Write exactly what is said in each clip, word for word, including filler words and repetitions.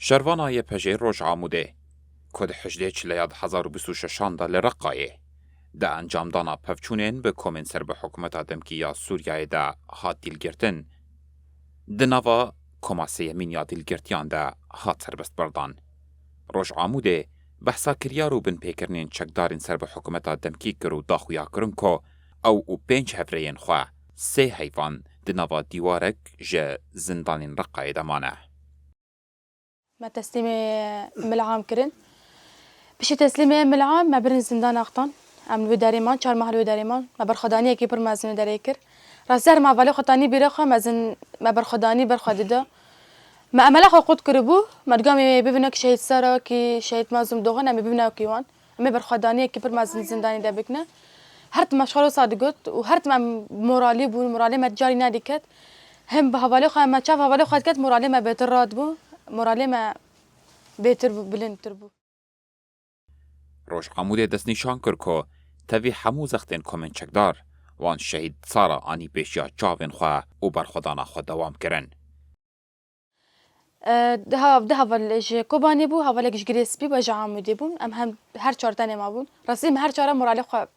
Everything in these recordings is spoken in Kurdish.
Şervana Y P J Roj Amûdê, ku di hejdê Çileya du hezar û bîst û şeşan de li Reqayê di encamdana pevçûnên bi komên ser bi hikûmeta demkî ya Sûriyeyê de hat dîlgirtin, di nava koma sêyemîn ya dîlgirtiyan de hat serbestberdan. Roj Amûdê behsa kiryar û binpêkirinên çekdarên ser bi hikûmeta demkî kir û da xuya kirin ku ew û pênc hevrêyên xwe, sê heyvan di nava dîwarek ji zindanên Reqayê de mane. Me teslîmê Milam kirin. Piştî teslîmê Milam me birin zindana Axtan. Em li wê derê man, çar meh li wê derê man. Me berxwedaniyekî pir mezin li derê kir. Rastî her me hevalê xwe tanî bîra xwe mezin, me berxwedanî ber xwe dida. Me emela xwe qut kiribû. Me diga em ê bibîne ki şehîd Sara, ki şehîd Mazlûm Doxan, em ê bibîne wekî wan. Em ê berxwedaniyekî pir mezin zindanê de bikine. Her tim me ji xwe re wisa digot û her tim em moralî bûn, moralê me carî nediket. Hem bi hevalê xwe, me çav hevalê xwe diket, moralê me bêtir radibû, moralê me bêtir bû, bilindtir bû. Roj Amûdê destnîşan kir ku tevî hemû zextên komên çekdar wan şehîd Sara anî pêşiya çavên xwe û berxwedana xwe dewam kirin. E, di ha-, di heval ji Kobanê bû, hevalek ji Girê Spî bû, ji Amûdê bûn. Em hem her çar tenê mabûn. Rastî me her çar e moralê xwe,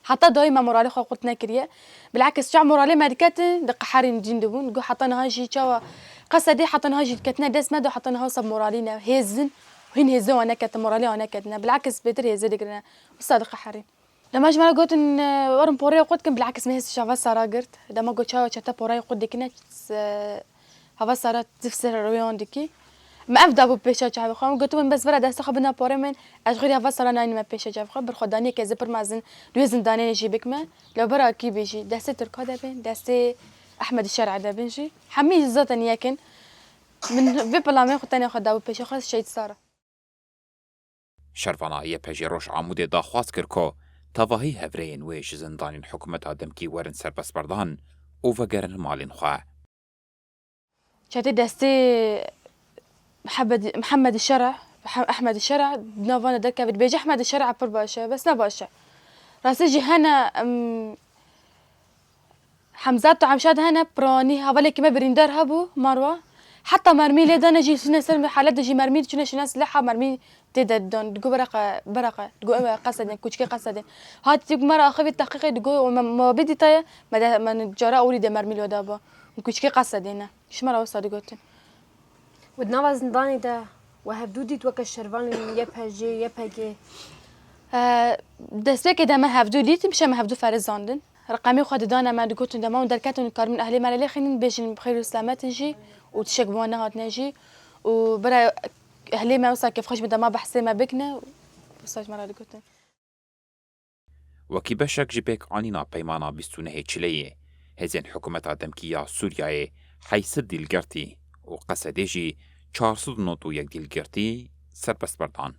heta dayî me moralê xwe qurt nekiriye. Bilakis çav moralê me diketin, diqeherîn cîn dibûn. Got heta niha jî çawa Qesedê, heta niha jî diketine dest me de, heta niha wisa moralî ne. Hêzin, hîn hêzê wan neketine, moralê wan neketine. Bilakis bêtir hêzê digirine. Wisa diqeherîn. Dema ji me re gotin, e, werin porê xwe dikin, bilakis me hêz ji heval Sara girt. Dema got çawa çete porayê xwe dikine, s-, heval Sara zif ser rûyan dikî. Me ev dabû pêşa çavê xwe. Em gotin, bes bira destê xwe bina porê min, ez xwîrî heval Sara nayînime pêşa çavê xwe. Berxwedaniyeke zê pir mezin di wê zindanê jî bikime. Lewbera kî bê jî, destê Tirka de bin, destê Ehmed Şer'a de bin jî. Hemî zaten yek in. Min vê pilamê xwe tenê xwe dabû pêşa xwe, şehîd Sara. Şervana Y P J Roj Amûdê daxwaz kir ku tevahî hevrêyên wê ji zindanên hikûmeta demkî werin serbestberdan û vegerin malên xwe. Çetê destê Mihemed, Mihemed Şer'a, Mihe-, Ehmed Şer'a, di nav wan de derkeve, dibêje Ehmed Şer'a pir baş e, bes ne baş e. Rastî jî hene, em, Hemzat û Emşad hene, piranî hevalekî me birîndar hebû, Marwa. Heta mermî lê dane jî, çûne ser halet de jî mermî diçûne şûne silêha mermî tê de didan. Digo bereqe, bereqe. Digo ew e Qesedên, kûçikê Qesedên. Hatî me re axivî teqîqê digo me, me bidîtaye, me de, me cara ewilî de mermî li wê de ba. Kûçikê Qesedên e. Ji me re wisa digotin. We di nava zindanê de we hevdû dît weke şervanên Y P J, Y P G? E, destpêkê de me hevdû dîtin, pişe me hevdû ferizandin. Reqemê xwe didane me, digotin dema hûn derketin, dikarin ehlê me re lêxînin, bêjin bi xêr û selamet in jî û tişek bi wan nehatine jî û bira ehlê me wisa kêfxweş bin dema behsê me bikine, wisa ji me re digotin. Wekî beşek ji pêkanîna peymana bîst û nehê Çileyê, hêzên hikûmeta demkî ya Sûriyeyê heyt sed dîlgirtî û Qesedê jî çar sed û nod û yek dîlgirtî serbestberdan.